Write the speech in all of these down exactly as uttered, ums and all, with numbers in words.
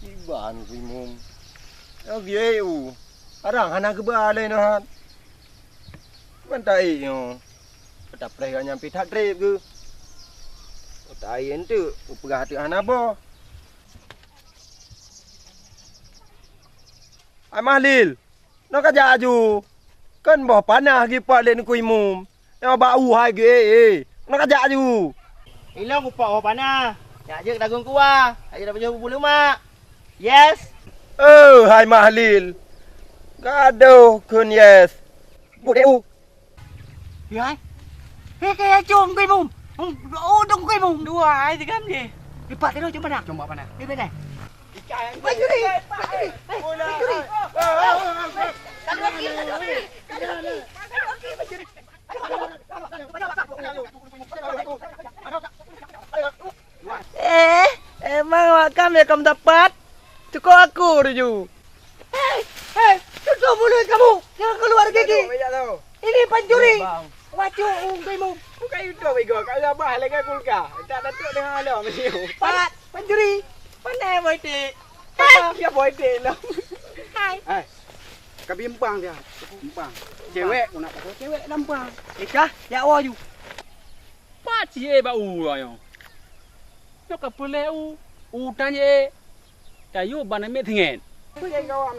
Kiban Teungku Imum. Nyoe geu-ék u. Arang hana geuba lé nyoe han. Mantap ék nyoe. Peuta preh gobnyan pih that treb geuh. Peuta ék enteuk, peugah teuk hana boh. Hai Mahlil, nyoe kajak aju. Kon boh panah geupat lé Teungku Imum. Nyoe bak u hai geu-ék, eh. Nyoe kajak aju. Ilong kupok boh panah. Jak jeuet dagon kuwa. Jak jeuet dagon bulu mak. Yes. Eh, hai Mahlil. Gadoh kheun yes. Buet ék u. Ya, hai. Hei, keu ya, cum, kui bum. Oh, dong kui bum. Dua, hai, tiga, ni. Lipat terus, cum panah. Cum panah. Lipat dah. Pencuri! Pencuri! Pencuri! Eh, emang awak kam ya kam dapat? Cukup aku tuju. Hei, hei, tutup mulut kamu! Jangan keluar gigi! Ini pencuri! Wacu ungkaimu! Bukan itu, Bego. Kak Abah lagi kulkah. Tak datuk dengan alam ni. Pat, pencuri! Pandai boy tik! Hai. Dia boy tik lah. Hai. Hai. Ka bimbang dia. Bimbang. Cewek, aku nak pakai cewek lampang. Nikah, ya awak ju. Pat cie bak u nyoe. Nyoe ka peuleh u. U tanye. Tayue ban miet singet.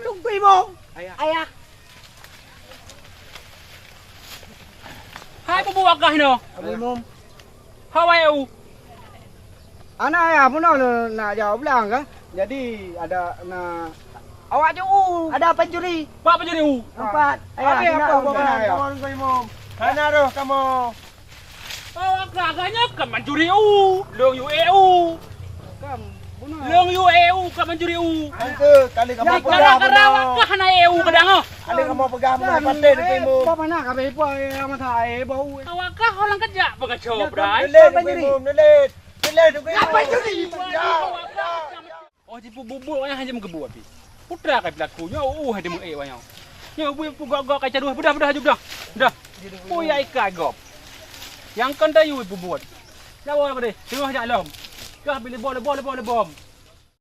Tungkui mo. Ayah. Ayah. Hai bubu wakah nyoe. Abu Imum. Hawa u. Anak ayah pun nak jawab ulang kan? Jadi ada na awak je u. Ada pencuri. Pak pencuri u. Empat. Ayah, apa sini apa ada. Bukan ayah. Kawan Imum. Hana roh kamu. Oh, agaknya ka mencuri u. Long U E U. Long U E U ka mencuri u. Angke, kali kamu pegang gara-gara benar. Wakah na E U kadang, oh. Kali kamu pegang benar, paten ke mu. Apa nak kami apa yang mata air bau. Awakah orang kerja pengacau, Bray. Nelet, nelet. Nelet, nelet. Apa mencuri? Oh, jipu bubuk wayang hanya meugeubuk api. Putra ka pelaku nyoe, uh, hadi meuék wayang. Nyoe bui pugok-gok ka caduh, bedah, bedah, bedah. Dah. Bui ai ka gop. Yang kon tayu ibu buat. Lawa apa deh? Tengah jak lom. Kah bili bom, bom, bom, bom.